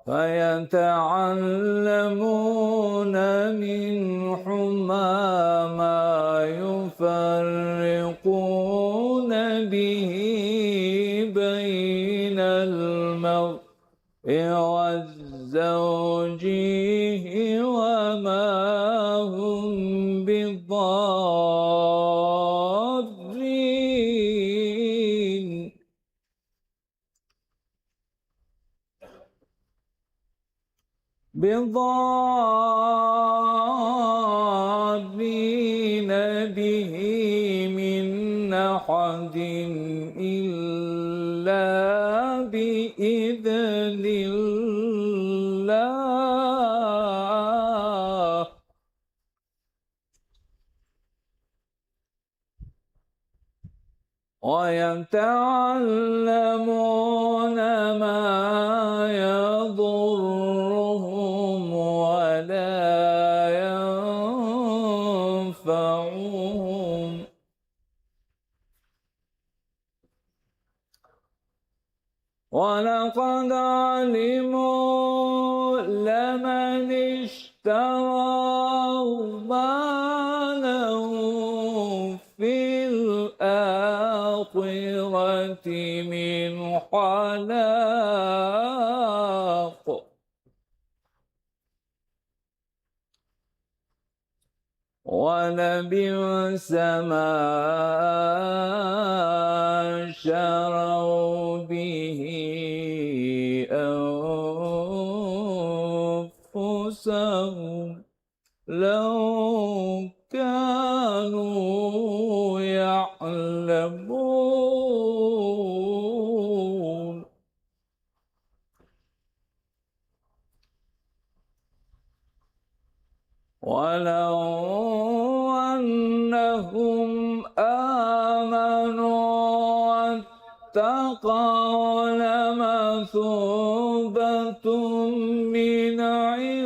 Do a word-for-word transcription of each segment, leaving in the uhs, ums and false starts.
فيتعلمون منهما ما يفرقون به بين المرء وزوجه وما هم بضارين بضارين به من أحد إلا بإذن الله ويتعلمون ما يضرهم ولا ينفعهم ولقد علموا لمن اشتراه ما له في الآخرة من خلاق ولبئس ما شروا به أنفسهم لو كانوا يعلمون ولو أنهم آمنوا واتقوا لمثوبة من عند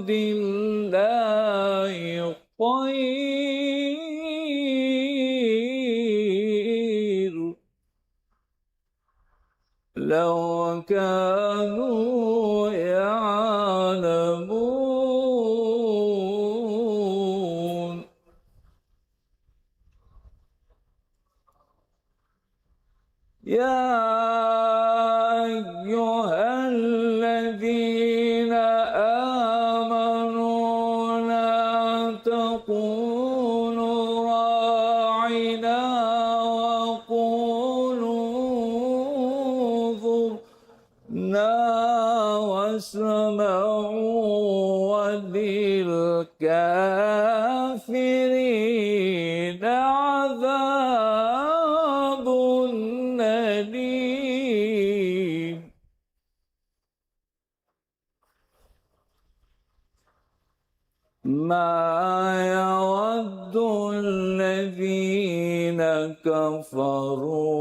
الله خير لو كانوا يعلمون يا أيها الذين آمنوا لا تقولوا راعنا وقولوا انظرنا واسمعوا وللكافرين عذاب أليم ما يود الذين كفروا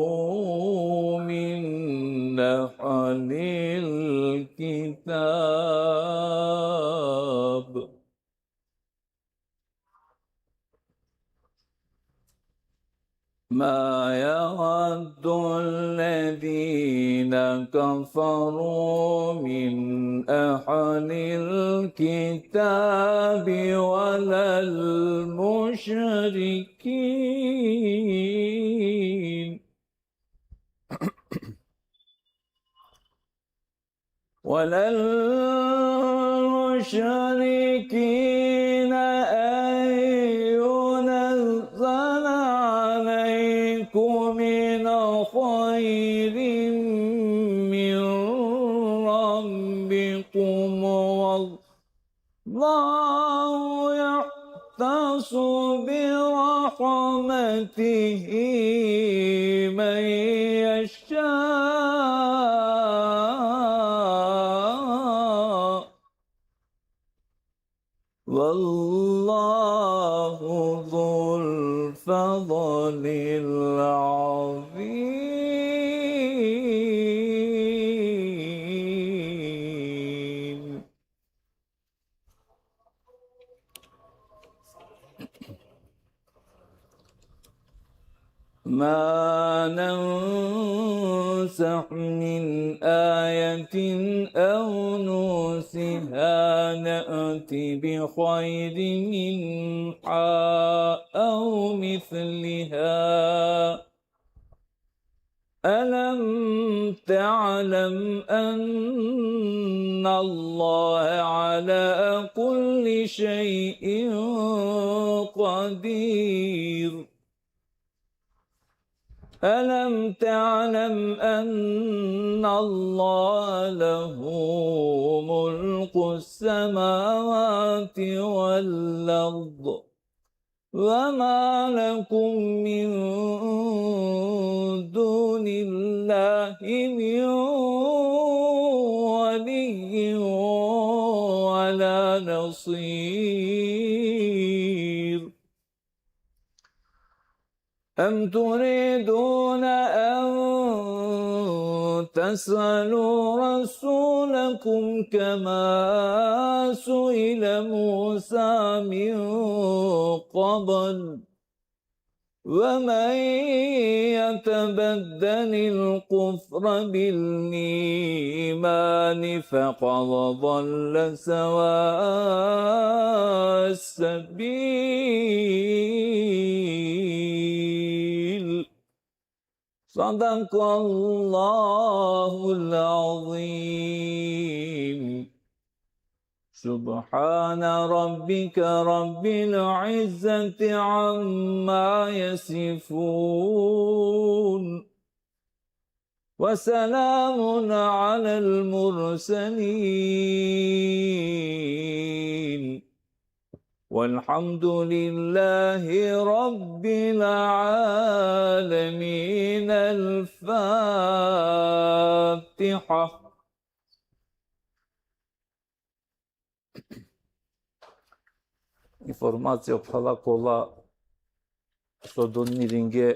من أهل الكتاب ما يود الذين كفروا من أهل الكتاب ولا المشركين ولا المشركين أن ينزل عليكم من خير من ربكم والله يختص برحمته من يشاء والله ذو الفضل العظيم ما ننسخ ننسخ من آية أو ننسها نأت بخير منها أو مثلها. ألم تعلم أن الله على كل شيء قدير؟ ألم تعلم أن الله له ملك السماوات والأرض وما لكم من دون الله من ولي ولا نصير؟ أم تريدون أن تسألوا رسولكم كما سئل موسى من قبل؟ ومن يتبدل الكفر بالإيمان فقد ضل سواء السبيل. صدق الله العظيم. سبحان ربك رب العزة عما يصفون. وسلام على المرسلين. والحمد لله رب العالمين. الفاتحة. Informacija o phrala kola so donmiringe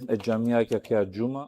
e džamiake akaja džuma.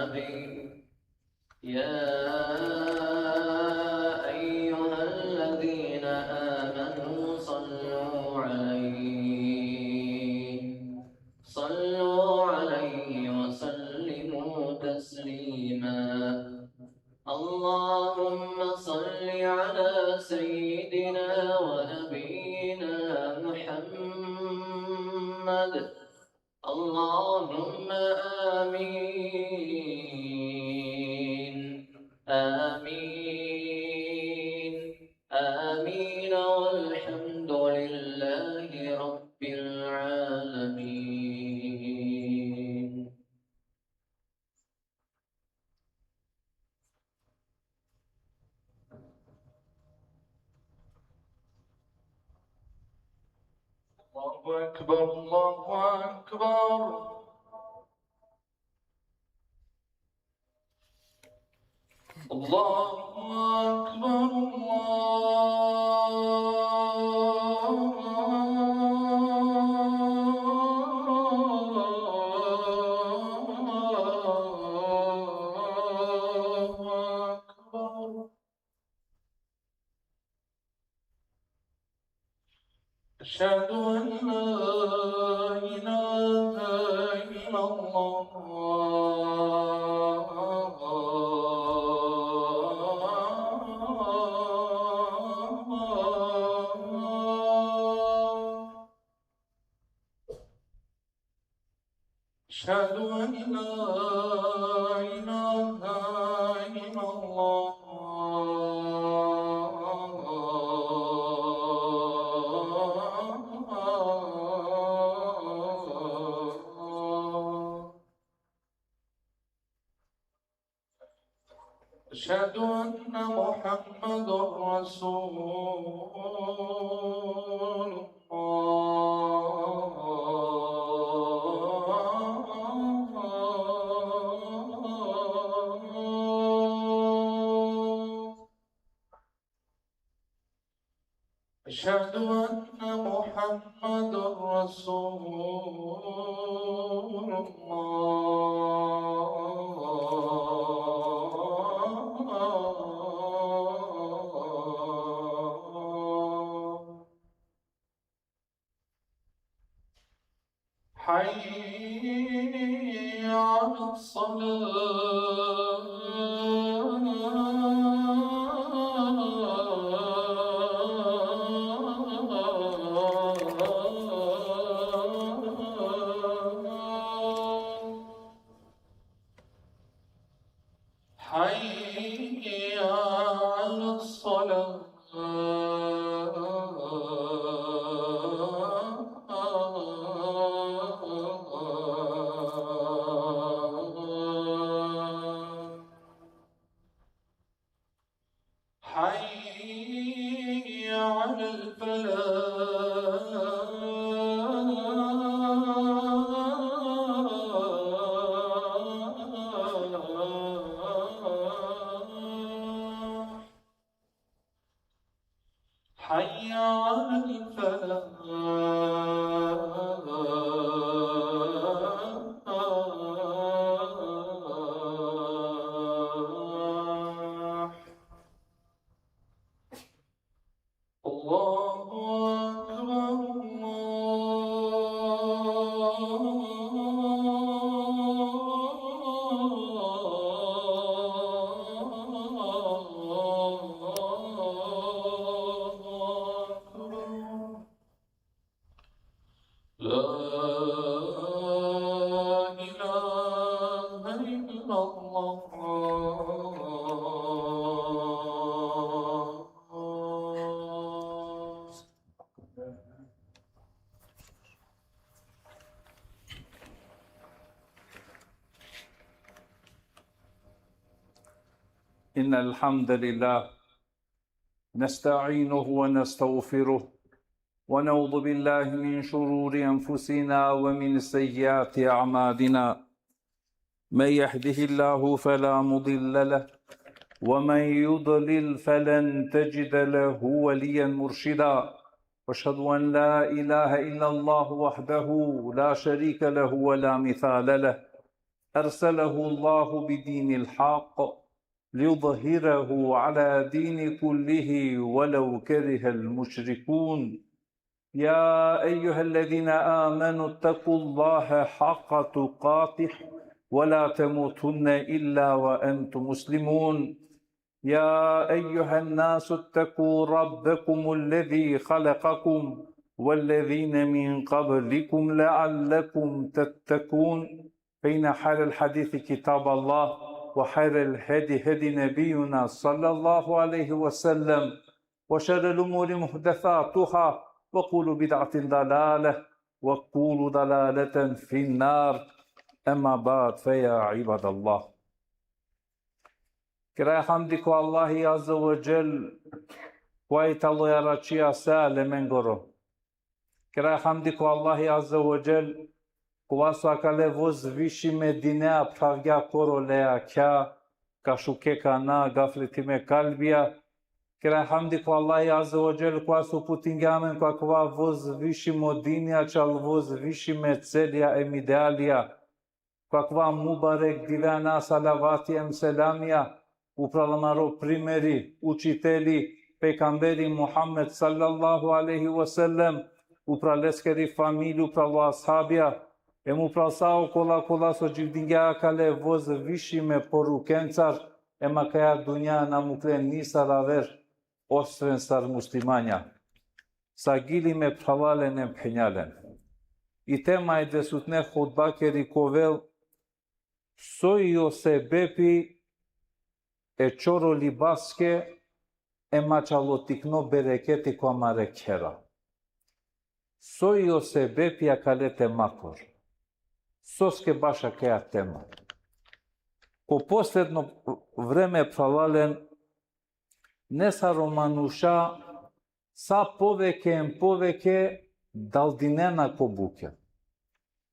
النبي. يا أيها الذين آمنوا صلوا عليه، صلوا عليه وسلموا تسليما. اللهم صل على سيدنا ونبينا محمد. اللهم آمين، آمين، آمين، والحمد لله رب العالمين. الله أكبر، الله أكبر. الله أكبر، الله أكبر. أشهد أن لا إله إلا الله. أشهد أن لا إله إلا الله. أشهد أن محمد رسول الله. أشهد أن محمد رسول الله. حي على الصلاة. حي على الصلاة. حي على الفلاح. حي على الفلاح. الله أكبر، الله أكبر. لا إله إلا الله. إن الحمد لله نستعينه ونستغفره، ونعوذ بالله من شرور أنفسنا ومن سيئات أعمالنا. من يهده الله فلا مضل له، ومن يضلل فلن تجد له وليا مرشدا. وأشهد أن لا إله إلا الله وحده لا شريك له ولا مثال له، أرسله الله بدين الحق ليظهره على دين كله ولو كره المشركون. يا أيها الذين آمنوا اتقوا الله حق تقاته ولا تموتن إلا وأنتم مسلمون. يا أيها الناس اتقوا ربكم الذي خلقكم والذين من قبلكم لعلكم تتقون. فإن خير الحديث كتاب الله، وخير الهدي هدي نبينا صلى الله عليه وسلم، وشر الأمور محدثاتها، وكل بدعة ضلالة، وكل ضلالة في النار. أما بعد، فيا عباد الله. Keraja hamdi ko Allahi Azze ve Dželle, kova i talo jaračija sa alemengoro. Keraja hamdi ko Allahi Azze ve Dželle, kova so akale vozvišime dinea phravgja koro le jakha, ka šuke kana gafletime kalbija. Keraja hamdi ko Allahi Azze ve Dželle, kova so uputingja amen ko akava vozvišimo dinija, čal vozvišime celija em idealija. Ko akava mubarek dive ana salavati em selamija upral amaro primeri, učiteli, pejgamberi Muhammed sallallahu alejhi ve sellem, upral leskeri familija, upral o ashabija, em upral sa okola kola so dživdingja akale vozvišime porukencar, em akaja dunja na mukle nisar aver, osven sar muslimanja. Sagili me phralalen em phenjalen. I tema e desutne hutbakeri ka ovel: so i o sebepi e čoro libaske em ačhalo tikno bereketi ko amare khera. So i o sebepi akale temakoro? Soske baš akaja tema? Ko posledno vreme, phralalen, nesar o manuša sa poveke em poveke daldinena ko bukja.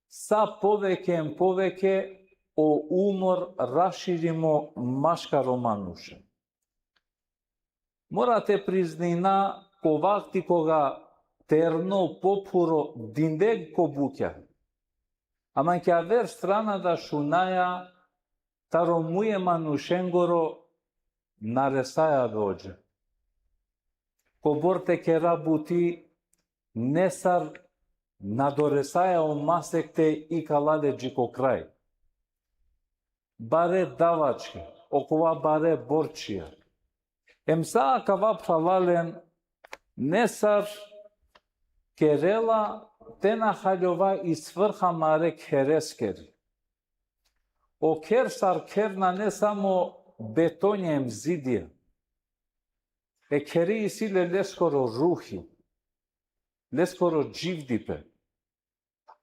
Sa poveke em poveke o umor raširimo maškaro manuša. Mora te priznina, ko vakti koga terno pophuro dindeg ko bukja, ama ki aver strana da šunaja taro muj e manušengoro na resaja be odža. Kobor te kera buti, nesar na doresaja o masek te ikala le dži ko kraj. Bare davačke, okova bare borčija. Em sa akava, phralalen, nesar kerela te na haljova i svrha amare khereskeri. O kher sar kher nane samo betonja em zidija. E kheri isi le leskoro ruhi, leskoro dživdipe.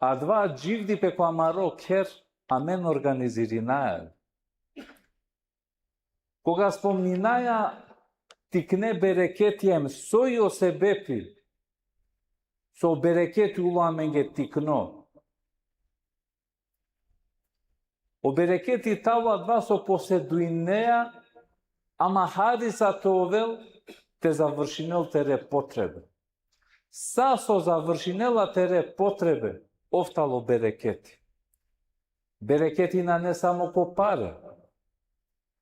Adava dživdipe ko amaro kher amen organizirinaja. Koga spomninaja tikne bereketi em so i o sebepi so bereketi ulo amenge tikno. O bereketi talo adava so posedujneja, ama hari sa te ovel te završinel tere potrebe. Sa so završinela tere potrebe, ov talo bereketi. Bereketi nane samo ko pare.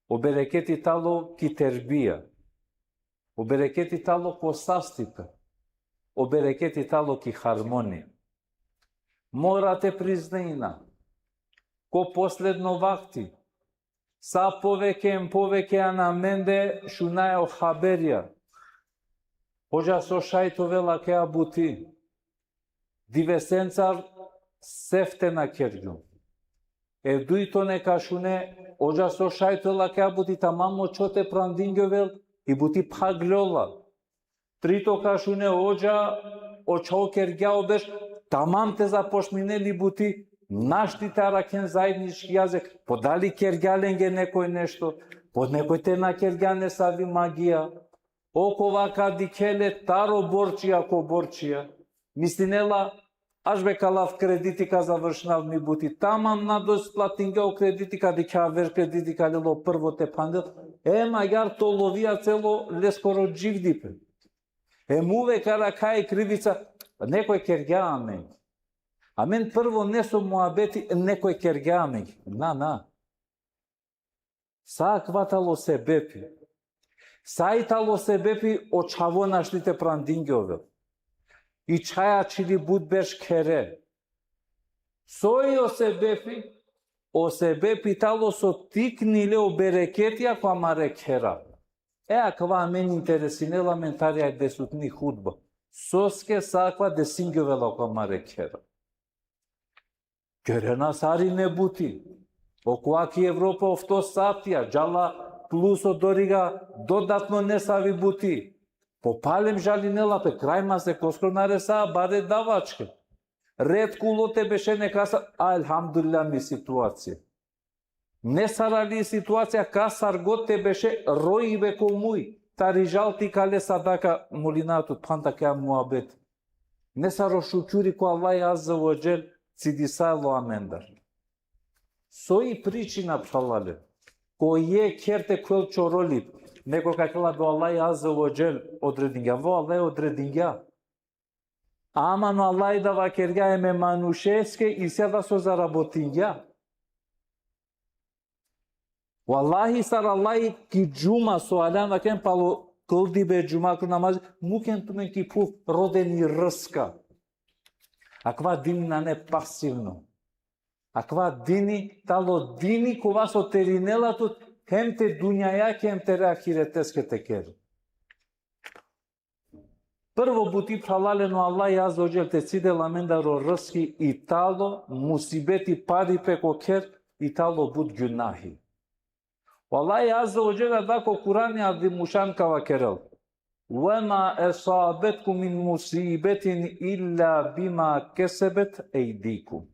O bereketi talo ki terbija. O bereketi talo ko sastipe. O bereketi talo ki harmonija. Mora te priznina, ko posledno vakti, sa poveke em poveke ana mende šunaja o haberja. Odža so šaj te ovel akaja buti. Divesencar sefte na kergjum. E dujto neka šune, odža so šaj te ovel akaja buti, tamam o čhote prandingjovel, i buti phagljola. Trito ka šune, odža, o čhavo kergja o berš, tamam te započminel i buti, našti te arakhen zaednički jazik, po dali kergja lenge nekoj nešto, po nekoj te na kergja nesavi magija. Okova ka dikhel le taro borčija ko borčija. Mislinela, ač be ka lav krediti, ka završinav mi buti. Tamam na dosplatingja o krediti, ka dikha aver krediti, ka lel o prvo te phandel. Em agjaar te olovija celo leskoro dživdipe. Em uvek ka arakha i krivica, nekoj kergja amenge. Amen prvo neso muabeti nekoj kergja amenge. Na, na. Sa akava talo sebepi. Sa i talo sebepi o čhavo našti te prandingjovel. I čhaja ačhili but berš khere. Soj o sebepi? O sebepi talo so tikni le o bereketija ko amare khera. E akava amen interesinela amen tari avdisutni hutba. Soske sa akava desingjovel ko amare khera. Kerena sarine buti. Okova ki Evropa ofto satija, džala plus odoriga dodatno nesavi buti. Po palem žalinela pe, kraj masekoskoro nane sa bare davačke. Retko ulo te beše nekasa, a elhamdulillah mi situacija. Nesar ali situacija kasar god te beše, roibe ko muj. Tari žal te ikale sadaka, molina tut, phanda kaja muabet. Nesar o šukuri ko Allah azze ve dželle cidisalo amendar. Soj i pričina, phralalen? Ko jekh kher te khuvel čorolipe, neko ka kerel: o Allah azze ve dželle odredingja. O Allah odredingja. Ama o Allah da vakergja e manušeske, isi adava so zarabotingja. Vallahi, sar Allah, ki džuma so aljan vaken palo kldibe džumakoro namaz, muken tumen ki phuv rodeni rska. Akava dini nane pasivno. Akava dini talo dini kova so terinela tut hem te dunjajake hem te ahireteske te ker. Prvo buti, phralalen, o Allah azze ve dželle te cidel amendar o rski i talo musibeti, paripe ko kher, i talo but gjunahi. O Allah azze ve dželle da ko Kurani azimušan ka vakerel: وما أصابتكم من مصيبة إلا بما كسبت أيديكم.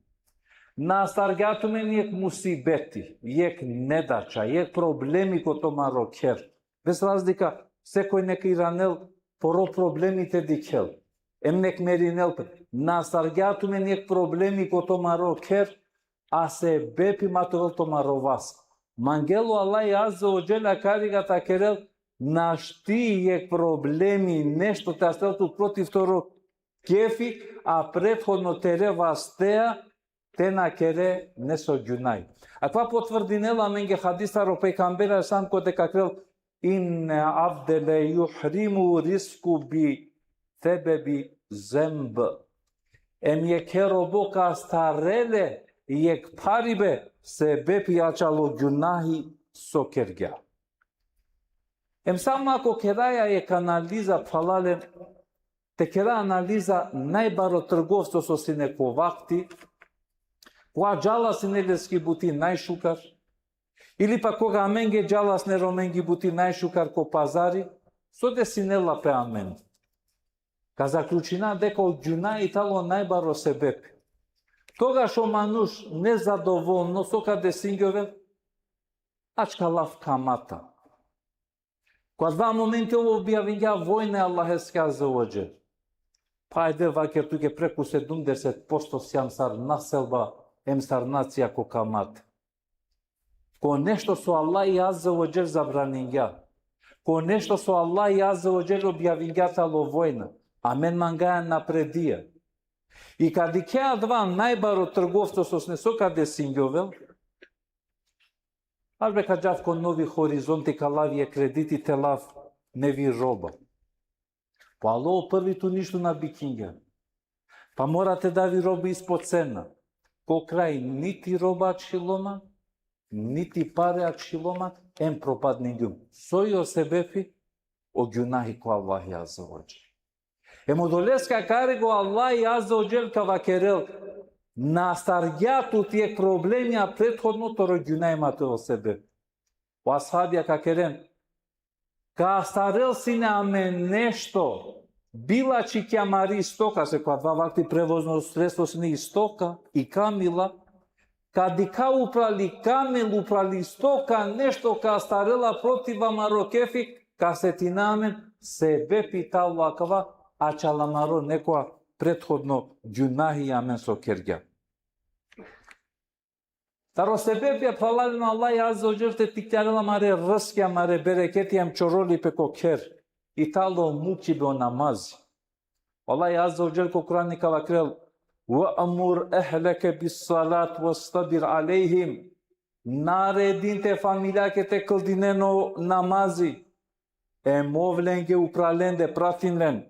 Na astargja tumen jekh musibeti, jekh nedača, jekh problemi ko tumaro kher. Bez razlika, sekoj nek iranel poro problemi te dikhel. Em nek merinel pe. Na astargja tumen jekh problemi ko tumaro kher, a sebepi ma te ovel tumaro vas. Mangel o Allah azze ve dželle akariga te kerel, našti jekh problemi, nešto te astarel tut protiv toro kefi, a prethodno tere vastea te na kere neso gjunaj. Akava potvrdinela amenge hadis taro pejgamberi alejhi selam, kote ka kerel: إن العبد ليحرم رزقه بسبب ذنب. Em jekhe robo ka astarel le jekh pharibe sebepi ačhalo gjunahi so kergja. Em sa ma ko keraja jekh analiza, phralalen, te kera analiza najbaro trgovco so sine ko vakti, kova džala sine leske buti najšukar, ili pa koga amenge džala sine Romengi buti najšukar ko pazari, so desinela pe amen? Ka zaključina deka o gjunahi talo najbaro sebepi. Togaš o manuš nezadovolno, so ka desingjovel? Ačhka lav kamata. Ko adava momenti ov objavingja vojna e Allaheske azze ve dželle. Pa ajde, vaker, tuke preku sedumdeset posto sijam sar naselba em sar nacija ko kamate. Ko nešto so Allah azze ve dželle zabraningja. Ko nešto so Allah azze ve dželle objavingja talo vojna. Amen mangaja napredija. I ka dikhe adava najbaro trgovco so sine, so ka desingjovel? Arbe, ka džav ko Novi Horizonti, ka lav jekh krediti te lav nevi roba. Pa alo o prvi, tu ništo na bikingjan. Pa mora te dav i roba ispod cena. Ko kraj niti roba ačhilo man, niti pare ačhilo man, em propadningjum. Soj o sebepi? O gjunahi ko Allahi azze ve dželle. Em odoleske akariga o Allahi azze ve dželle ka vakerel: na astargja tut jekh problemi, a prethodno toro gjunahi ma te ovel sebepi. O ashabija ka keren: ka astarel sine amen nešto, bilačhikja amari stoka, se ko adava vakti prevozno sredstvo sine i stoka, i kamila, ka dikha uprali kamil, uprali stoka, nešto ka astarela protiv amaro kefi, ka setina amen sebepi talo akava, ačhal amaro nekoja prethodno gjunahi amen so kergja. Taro sebepja, phralalen, o Allah azze ve dželle te tiknjarel amare rski, amare bereketi, em čorolipe ko kher, i talo mukibe o namazi. O Allah azze ve dželle ko Kurani ka vakerel: وأمر أهلك بالصلاة واصطبر عليهم. Naredin te familijake te kldinen o namazi. Em ov lenge upral lende, pratin len.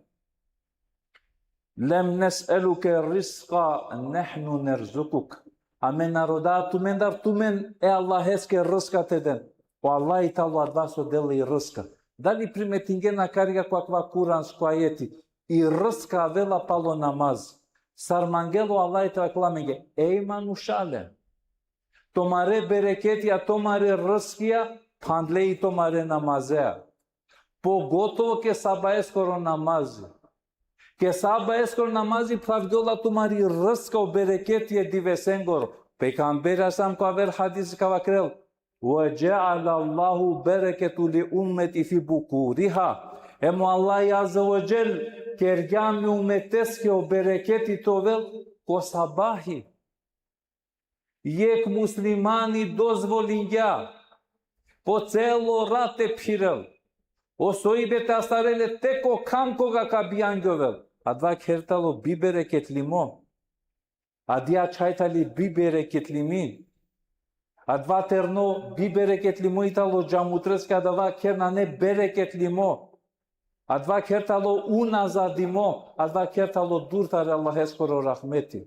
لم نسألك رزقا نحن نرزقك. Amen na roda tumendar, tumen e Allaheske rska te den. O Allah i tano adava so dela i rska. Dali primetingjen akariga ko akava kuransko ajeti? I rska avela palo namaz. Sar mangela o Allah te vakerel amenge: Ej manušalen. Tumare bereketija, tumare rskija, phandle i tumare namazea. Pogotovo ke sabajeskoro namazi. Ke sabajeskoro namazi phravgjola tumari rska, o bereketi e divesengoro. Pejgamberi alejhi selam ko aver hadis ka vakerel: وجعل الله بركة لأمتي في بكورها. Em o Allah azze ve dželle kergja mi umeteske o bereketi te ovel ko sabahi. Jekh muslimani dozvolingja po celo rat te phirel. O sojbe te astarel le tek o khan koga ka bijangjovel. Adava kher tano bibereketlimo. Adija čhaj tani bibereketlimi. Adava terno bibereketlimo i tano džamutreske, adava kher nane bereketlimo. Adava kher tano unazadimo, adava kher tano dur tari Allaheskoro rahmeti.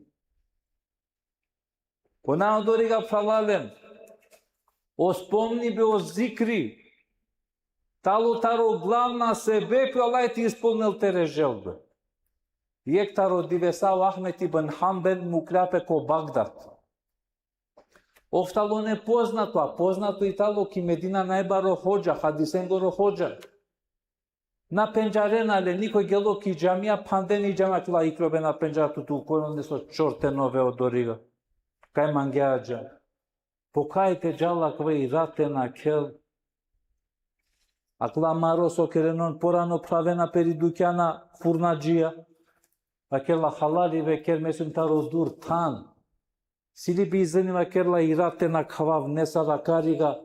Ko na odoriga, phralalen, o spomnibe, o zikri, tano taro glavna sebepi o Allah te ispolnel tere želbe. Jekh taro divesa o Ahmed ibn Hanbel muklja pe ko Bagdad. Ov tano nepoznato, a poznato i tano ki Medina najbaro hodža, hadisengoro hodža. Na pendžarena le, nikoj, gelo ki džamija, phanden i džamija, kila: Ikloben, na pendžar tut, tu kolo neso čorten ove odoriga. Kaj mangea dža. Po kaj te džal akava, i rat te nakhel. Akala maro so kerenon, porano phravena peri dukjana furnadžija. Vakerela: Halali be, ker me sum taro dur than. Si li bi izini, vakerela, i rat te nakhavav nesar akariga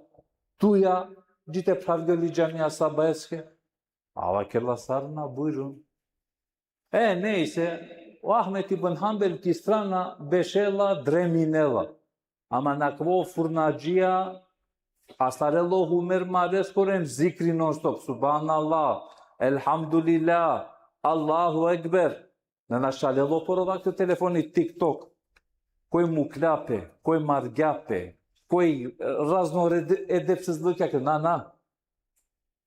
tuja, dži te phravgjol i džamija sabaheske? A vakerela: Sar na, bujrun. E, nejse, o Ahmed ibn Hanbel ki strana bešela, dreminela. Ama nakavo furnadžija astarela o humer mareskoro em zikri non stop. Subhanallah, elhamdulillah, Allahu ekber. Na našalelo poro vakti telefoni, TikTok. Koj muklja pe, koj margja pe, koj, e, razno red-, edepsizlukja ke, na, na.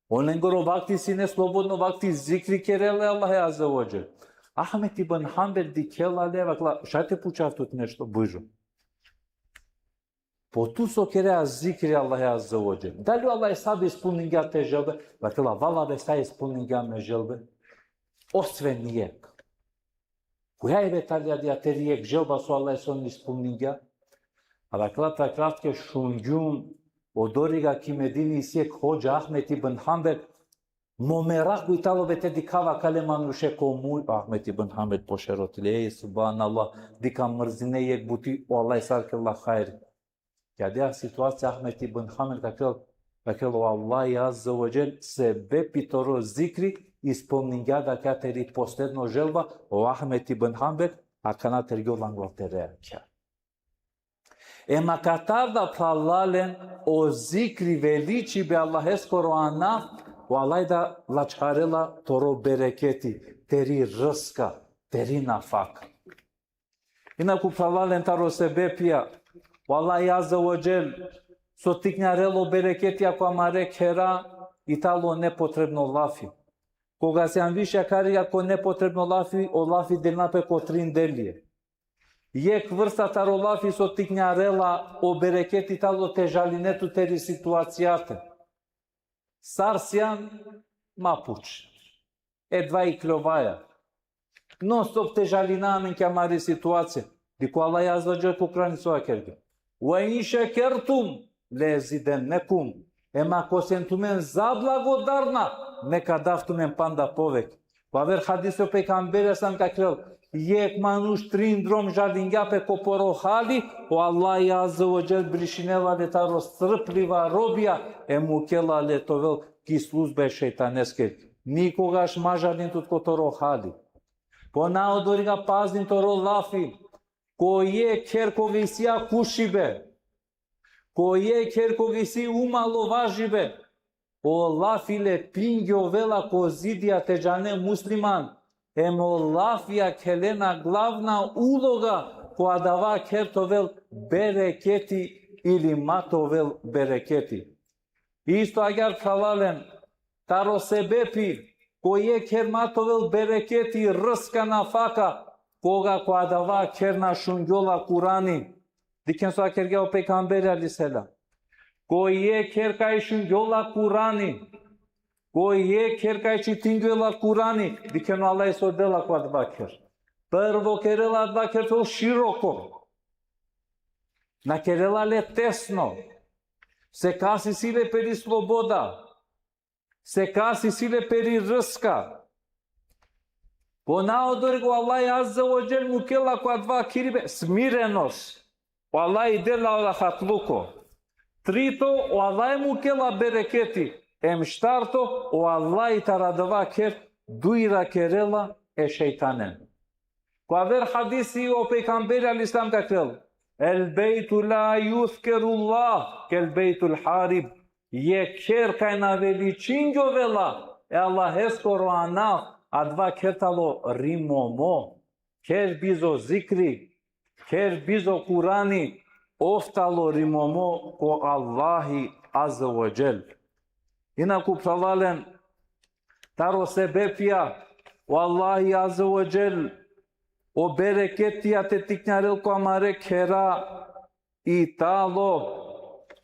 Olengoro vakti sine slobodno vakti, zikri kerela e Allahe azze ve dželle. Ahmed ibn Hanbel dikhela le, vakerela: Šaj te pučav tut nešto? Bujrun. Po tu so kerea zikri e Allahe azze ve dželle. Dali o Allah sa ispolningja te želbe? Vakerela: Vala be, sa ispolningja me želbe. Osven jekh. Koja i be tali adija teri jekh želba so Allah so ispolningja? A vakerela: Takratke šungjum odoriga ki Medini isi jekh hodža, Ahmed ibn Hanbel, mo meraku i tano be te dikhav akale manuše ko muj. Ahmed ibn Hanbel pošerotili, ej, subhanallah, dikha mrzine jekh buti, o Allah sar kerela hajri. Ki adija situacija Ahmed ibn Hanbel vakerel, vakerel: O Allah azze ve dželle sebepi toro zikri ispolningja da, ka teri posledno želba, o Ahmed ibn Hanbel akana tergjol anglo tere akja. Ema katar da, phralalen, o zikri, veličibe Allaheskoro anav, o Allah da lačharela toro bereketi, teri rska, teri nafaka. Inaku, phralalen, taro sebepija o Allah azze ve dželle so tiknjarela o bereketija ko amare khera i tano nepotrebno lafi. Koga sian više akariga ko nepotrebno lafi, o lafi delina pe ko trin delije. Jekh vrsta taro lafi so tiknjarela o bereketi tano te žaline tut teri situacijate. Sar sian, ma puč. E, dava ikljovaja. Non stop te žalina amen ki amari situacija. Dikh o Allah azze ve dželle ko Kurani so vakergja: وَلَئِنْ شَكَرْتُمْ لَأَزِيدَنَّكُمْ. Ema ako sen tumen zablagodarna, me ka dav tumen panda poveke. Ko aver hadisi o pejgamberi alejhi selam vakerel: Jekh manuš trin drom žalingja pe ko poro hali, o Allah azze ve dželle brišinela le taro strpljiva robija, em mukela le te ovel ki sluzba e šejtaneske. Nikogaš ma žalin tut ko toro hali. Po na odoriga pazin toro lafi. Ko jekh kher koga isi akušibe, ko jekh kher koga isi umalovažibe, o lafi le pingjovela ko zidija te džane musliman, em o lafija khelena glavna uloga ko adava kher te ovel bereketi ili ma te ovel bereketi. Isto agjaar phralalen, taro sebepi ko jekh kher ma te ovel bereketi, rska, nafaka, koga ko adava kher na šungjola Kurani. Dikhen so vakergja o pejgamberi alejhi selam. Ko jekh kher kaj šungjola Kurani, ko jekh kher kaj čitingjola Kurani, dikhen o Allah so dela ko adava kher. Prvo kerela adava kher te ovel široko. Na kerela le tesno. Sekas isi le peri sloboda. Sekas isi le peri rska. Po naodori o Allah azze ve dželle mukela ko adava kheribe smirenost. O Allah dela rahatluko. Trito, o Allah mukela bereketi. Em štarto, o Allah taro adava kher dujra kerela e šejtanen. Ko aver hadisi o pejgamberi alejhi selam ka vakerel: El bejtu la juzkerullah, kel bejtul harib. Jekh kher kaj na veličingjovela e Allaheskoro anav, adava kher tano rimomo. Kher bizo zikri, kher bizo Kurani, ov tano rimomo ko Allahi azze ve dželle. Inaku phralalen, taro sebepija o Allahi azze ve dželle o bereketija te tiknjarel ko amare khera i tano,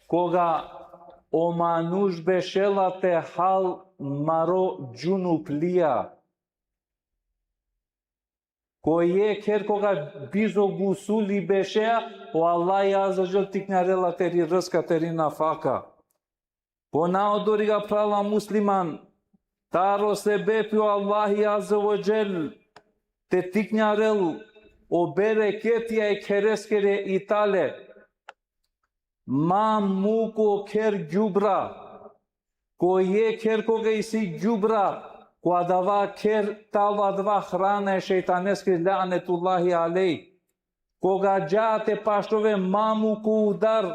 koga o manuš bešela te hal maro džunuplija. Ko jekh kher koga bizo gusuli bešea, o Allahi azze ve dželle tiknjarela teri rska, teri nafaka. Po naodori, phrala musliman, taro sebepi o Allahi azze ve dželle te tiknjarel o bereketija e khereskere i tale. Ma muko kher gjubra. Ko jekh kher koga isi gjubra, ko adava kher tano adava hrana e šejtaneskiri, lanetullahi alejh. Koga dža te paštove, ma muko udar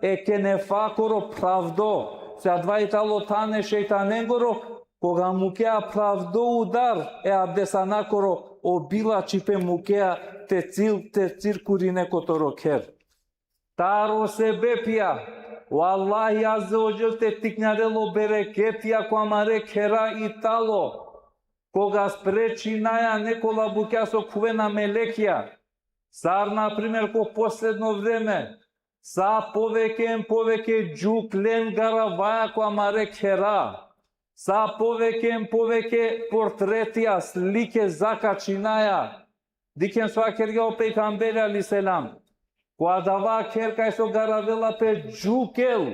e kenefakoro, pravdo, se adava i tano than e šejtanengoro, koga mukea pravdo udar e abdesanakoro, o bilačipe mukea te cil-, te cirkurine ko toro kher. Taro sebepija o Allahi azze ve dželle te tiknjarel o bereketija ko amare khera i tano, koga sprečinaja nekola bukja so khuvena melekija. Sar, na primer, ko posledno vreme, sa poveke em poveke džuklen garavaja ko amare khera. Sa poveke em poveke portretija, slike zakačinaja. Dikhen so vakergja o pejgamberi alejhi selam. Ko adava kher kaj so garavela pe džukel,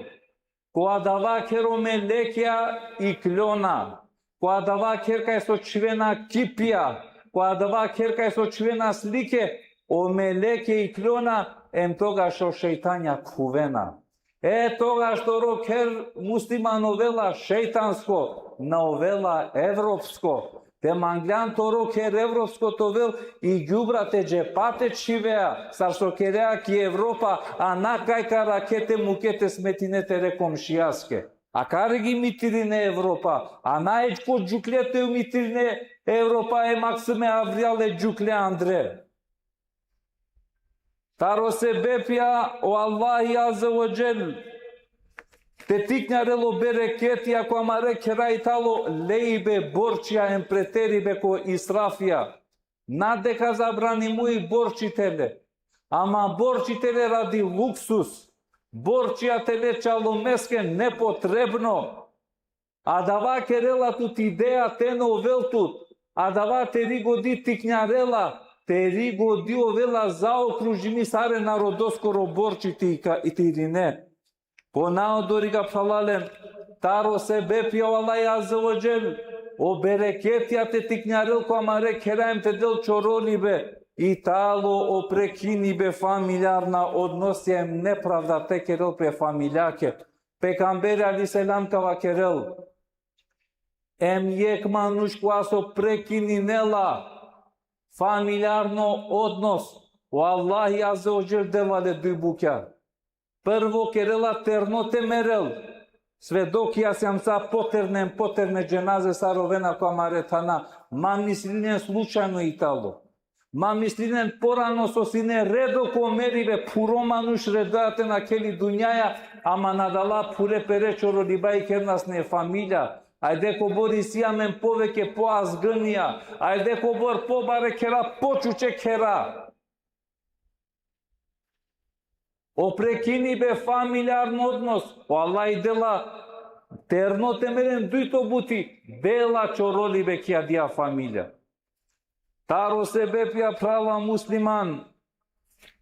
ko adava kher o melekija ikljona. Ko adava kher kaj so čhivena kipija, ko adava kher kaj so čhivena slike, o melekija ikljona, em togaš o šejtanja khuvena. E, togaš toro kher, musliman, ovela šejtansko, na ovela evropsko. Te manglan toro kher evropsko te ovel, i gjubra te džepa te čhivea, sar so kerea ki Evropa, a na kaj ka rakhe te muke te smetine tere komšijaske. A kari gi mitirine Evropa, a na ečko džukle te mitirine Evropa, e maksime avrijal e džukle andre. Taro sebepija o Allahi azze ve dželle te tiknjarel o bereketija ko amare khera i tano lejbe borčija em preteribe ko israfija. Na deka zabranimo i borči te le. Ama borči te le radi luksus. Borčija te le čalomeske nepotrebno. Adava kerela tut ideja te na ovel tut. Adava teri godi tiknjarela, teri godi ovela zaokružimi sare narodoskoro borči te ka-, te irine. Po naodori, phralalen, taro sebepija o Allahi azze ve dželle o bereketija te tiknjarel ko amare khera em te del čorolibe i tano o prekinibe familijarna odnosija em nepravda te kerel pe familijake. Pejgamberi alejhi selam ka vakerel: Em jekh manuš kova so prekininela familijarno odnos, O Allahi Azze ve Dželle dela le duj bukja. Prvo kerela terno te merel. Svedokija sijam sa poterne, poterne dženaze sa rovena ko amare thana. Ma mislinen slučajno i talo. Ma mislinen porano so sine redo ko meribe, puro manuš redoja te nakhel i dunjaja, ama na dala pure pere čoroliba i kerna sine familija. Ajde kobor isi amen poveke poazganja. Ajde kobor pobare khera, počuče khera. O prekinibe familijarno odnos, o Allahi dela terno te meren dujto buti, dela čorolibe ki adija familija. Taro sebepja, phrala musliman,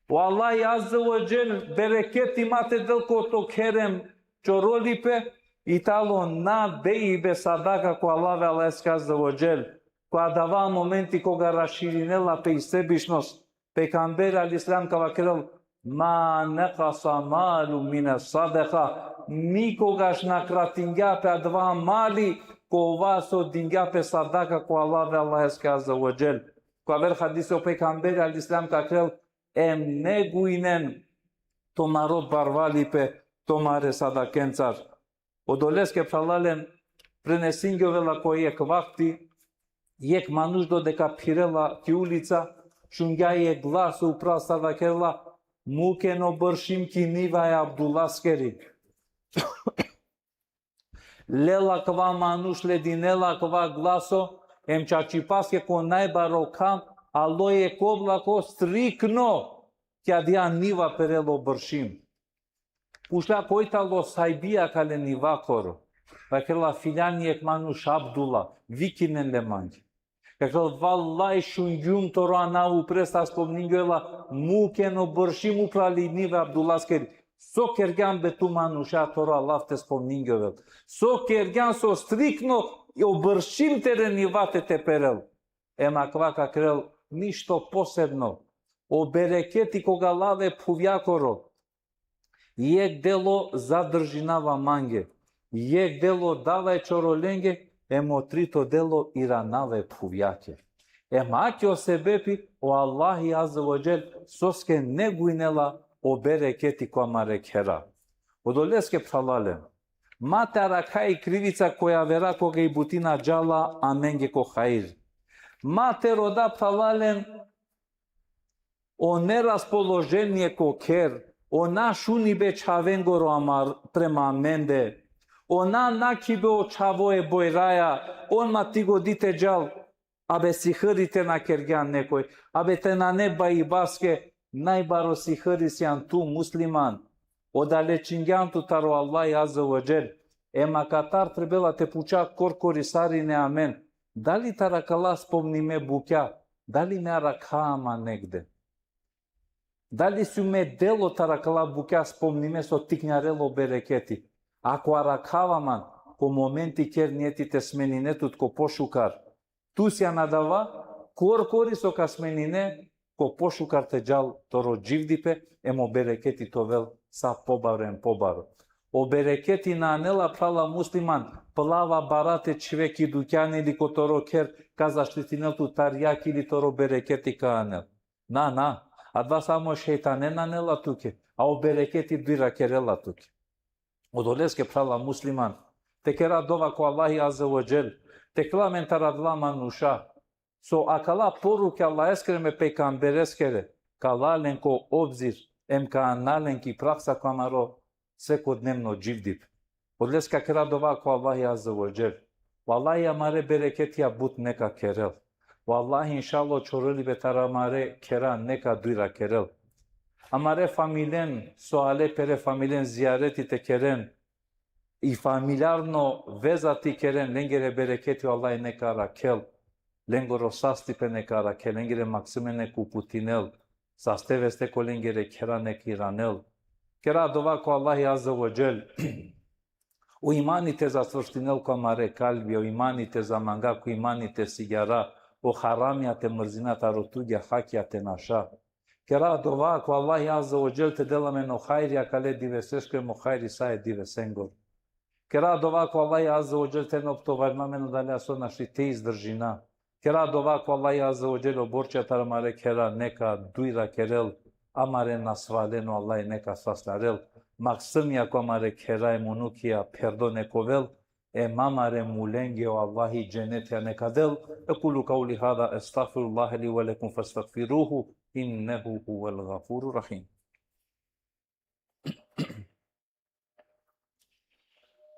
o Allahi Azze ve Dželle bereketi ma te del ko to kher em čorolipe, i talo na dejbe sadaka ko Allah ve Allaheske Azze ve Dželle. Ko adava momenti koga raširinela pe i sebičnost, pejgamberi alejhi selam ka vakerel: Ma nekasa malu mine sadaka. Nikogaš na kratingja pe adava mali, kova so dingja pe sadaka ko Allah ve Allaheske Azze ve Dželle. Ko aver hadisi o pejgamberi alejhi selam ka vakerel: Em negujnen tumaro barvalipe tumare sadakencar. Odoleske, phralalen, prenesingjovela ko jekh vakti, jekh manuš dodeka phirela ki ulica, šungja jekh glaso upral sar vakerela: Muken o bršim ki niva e Abdullaskeri. Lela kava manuš, ledinela kava glaso, em čačipaske ko najbaro kham, alo jekh oblako striktno ki adija niva, perela o bršim. Pučla koj talo sahibi akale nivakoro. Vakerela: Filan jekh manuš Abdullah, vikinen le mange. Vakerel: Vallahi, šungjum toro anav upre sar spomningjola, muken o bršim upral i niva e Abdullaskeri. So kergjan be tu manuša, toro alav te spomningjovel? So kergjan so striktno o bršim tere niva te te perel? Em akava ka kerel: Ništo posebno. O bereketi koga lave phuvjakoro, jekh delo zadržinava mange, jekh delo dava e čorolenge, em o trito delo iranava e phuvjake. Em ake o sebepi o Allahi Azze ve Dželle soske negujnela o bereketi ko amare khera. Odoleske, phralalen, ma te arakha i krivica ko javera koga i buti na džala amenge ko hajri. Ma te roda, phralalen, o neraspoloženie ko kher, o na šunibe čhavengoro amar prema amende, o na nakhibe o čhavo e bojraja, on ma ti godi te džal, abe sihri te na kergjan nekoj, abe te nane baibaske, najbaro sihri sian tu, musliman. Odalečingjan tu taro Allahi Azze ve Dželle. Em akatar trebela te puča korkori sarine amen: Dali taro akala spomnime bukja, dali me arakha man negde? Dali si me delo taro akala bukja spomnime so tiknjarel o bereketi? Ako arakhava man, ko momenti ker nijeti te smenine tut ko pošukar. Tu sian adava korkori so ka smenine ko pošukar te džal toro dživdipe, em o bereketi te ovel sa pobaro em pobaro. O bereketi na anela, phrala musliman, plava bara te čhive ki dukjani ili ko toro kher ka zaštitinel tu tarjak ili toro bereketi ka anel. Na, na. Adava samo šejtane nanela tuke, a o bereketi dujra kerela tuke. Odoleske, phrala musliman, te kera dova ko Allahi Azze ve Dželle, te kela amen taro adala manuša so akala poruke Allaheskere em e pejgambereskere ka la len ko obzir, em ka ana len ki praksa ko amaro sekodnevno dživdipe. Odoleske ka kera dova ko Allahi Azze ve Dželle. Vallahi, amare bereketija but neka kerel. Vallahi, inšallah, o čorolibe taro amare khera neka dujra kerel. Amare familijen, so ale pere familijen zijareti te keren, i familijarno veza te keren, lengere bereketi o Allahi neka arakhel. Lengoro sastipe neka arakhel, lengere maksime neka uputinel. Saste veste ko lengere khera neka iranel. Kera dova ko Allahi Azze ve Dželle. O imani te zacvrštinel ko amare kalbi, o imani te zamanga, ko imani te sigjara, o haramija te mrzina, taro tugja hakija te naša. Kera dova ko Allahi Azze ve Dželle te del amen o hajri akale diveseskoro em o hajri sa e divesengoro. Kera dova ko Allahi Azze ve Dželle te na optovarina amen odalea so našti te izdržina. Kera dova ko Allahi Azze ve Dželle, o borča taro amare khera neka dujra kerel, amare nasvalen o Allahi neka saslarel, maksumija ko amare khera em unukija pherdo nek ovel, em amare mulenge o Allahi dženetija neka del. أقول قولي هذا أستغفر الله لي ولكم فاستغفروه إنه هو الغفور الرحيم.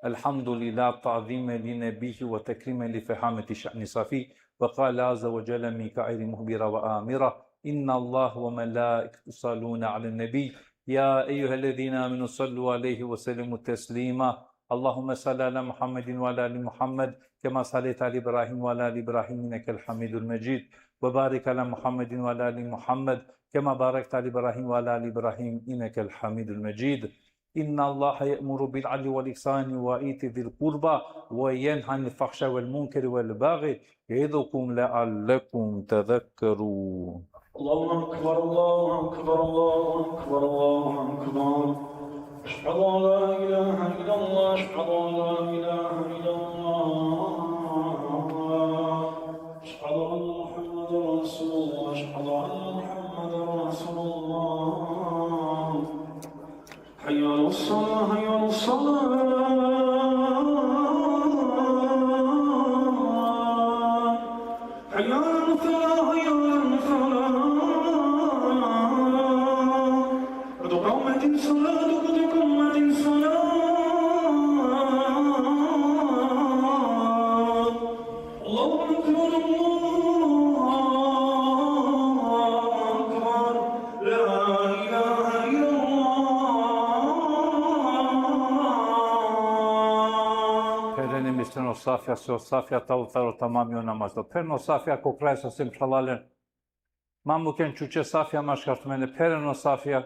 الحمد لله تعظيما لنبيه وتكريما لفخامة شأن صفيه. وقال عز وجل من قائل مخبرا وآمرا: إن الله وملائكته يصلون على النبي، يا أيها الذين آمنوا صلوا عليه وسلموا تسليما. اللهم صل على محمد وعلى آل محمد كما صليت على إبراهيم وعلى آل إبراهيم إنك الحميد المجيد. وبارك على محمد وعلى آل محمد كما باركت على إبراهيم وعلى آل إبراهيم إنك الحميد المجيد. إن الله يأمر بالعدل والإحسان وإيتاء ذي القربى وينهى عن الفحشاء والمنكر والبغي يعظكم لعلكم تذكرون. الله أكبر، الله أكبر، الله أكبر، الله أكبر. أشهد أن لا إله إلا الله، أشهد أن لا إله إلا الله. أشهد أن محمدا رسول الله، أشهد أن محمدا رسول الله. حي على الصلاة، حي على الصلاة. حي على الفلاح، حي على الفلاح. قد قامت الصلاة، قد قامت الصلاة. الله أكبر، الله أكبر. لا إله إلا الله. Pherena em istreno safija, so safija talo taro tamami o namazo. Pherena o safija ko kraj so sem phralalen. Ma muken čuče safija maškar tumende. Pherena o safija.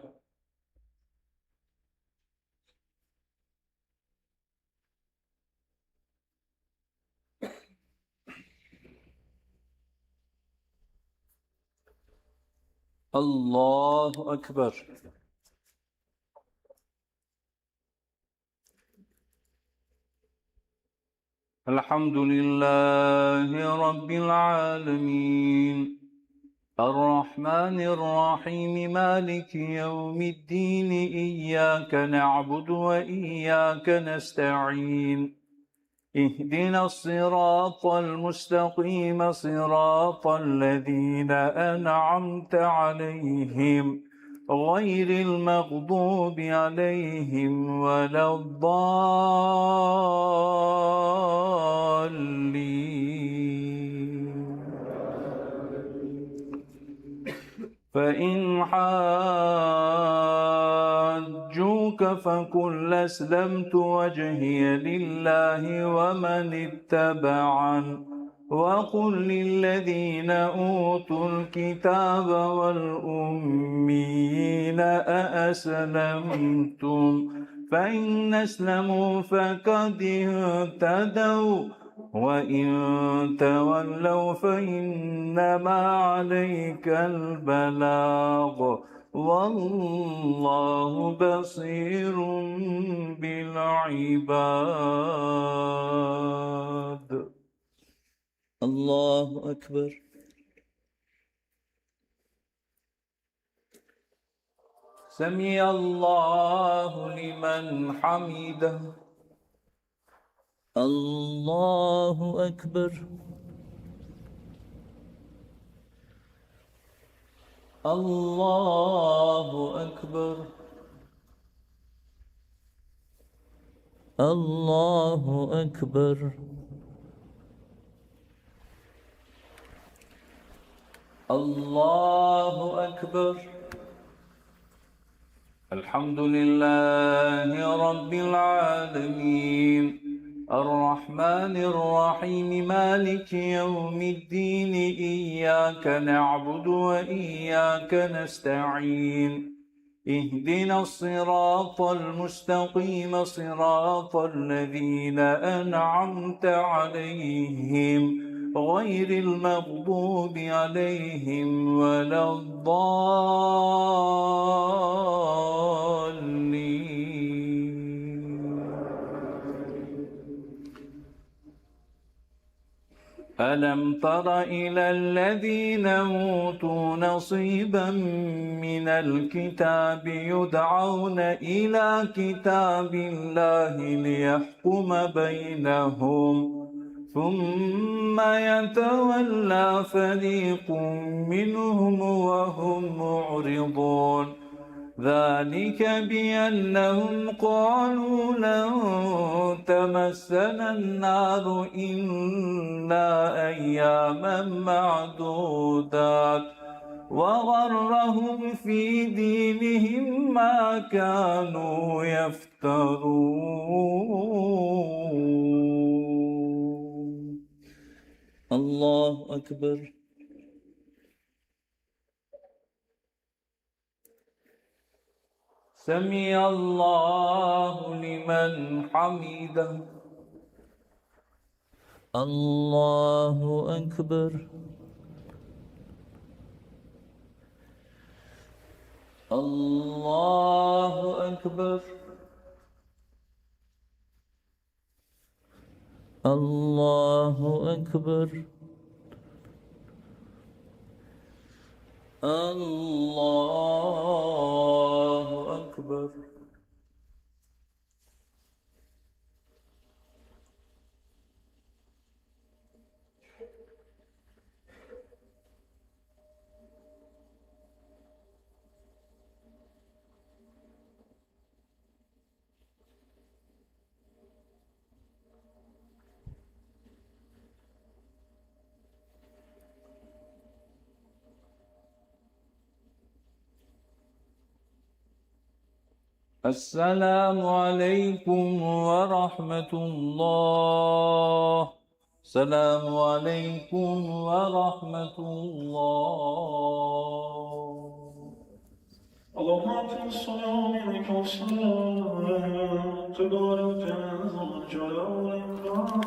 الله أكبر. الحمد لله رب العالمين. الرحمن الرحيم. مالك يوم الدين. إياك نعبد وإياك نستعين. اهدنا الصراط المستقيم. صراط الذين أنعمت عليهم غير المغضوب عليهم ولا الضالين. فإن حاجوك فقل أسلمت وجهي لله ومن اتبعن. وقل للذين أوتوا الكتاب والأميين أأسلمتم؟ فإن أسلموا فقد اهتدوا، وإن تولوا فإنما عليك البلاغ، والله بصير بالعباد. الله أكبر. سمع الله لمن حمده. الله أكبر. الله أكبر. الله أكبر. الله أكبر. الحمد لله رب العالمين. الرحمن الرحيم. مالك يوم الدين. إياك نعبد وإياك نستعين. اهدنا الصراط المستقيم. صراط الذين أنعمت عليهم غير المغضوب عليهم ولا الضالين. ألم تر إلى الذين أوتوا نصيبا من الكتاب يدعون إلى كتاب الله ليحكم بينهم ثم يتولى فريق منهم وهم معرضون. ذلك بأنهم قالوا لن تمسنا النار إلا أياما معدودات وغرهم في دينهم ما كانوا يفترون. الله أكبر. سمع الله لمن حمده. الله أكبر. الله أكبر. الله أكبر. الله أكبر. السلام عليكم ورحمة الله. السلام عليكم ورحمة الله. اللهم أنت السلام ومنك السلام، تبارك يا ذا الجلال والإكرام.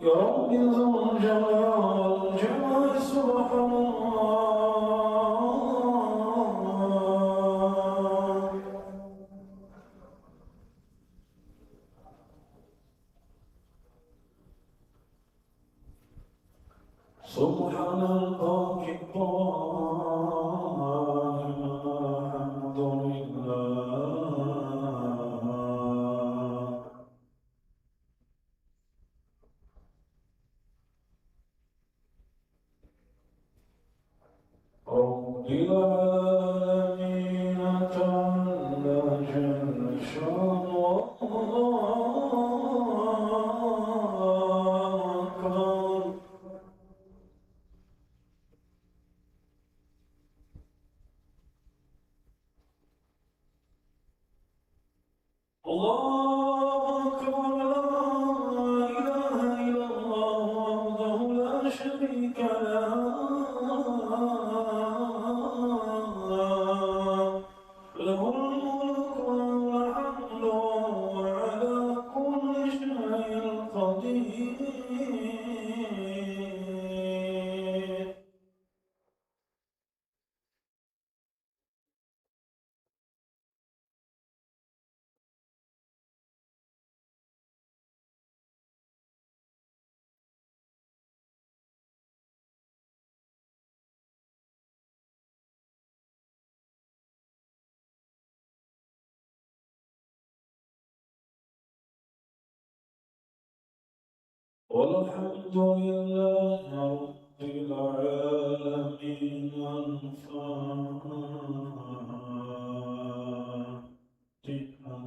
يا رب ذو الجلال والجمال، سبحان الله. سبحان الباقي القاهر، الحمد لله. رب العالمين تعالى جل شانه، الله أكبر. الله أكبر، لا إله إلا الله وحده لا شريك له. له الملك وله الحمد وهو على كل شيء قدير. والحمد لله رب العالمين. الفاتحة.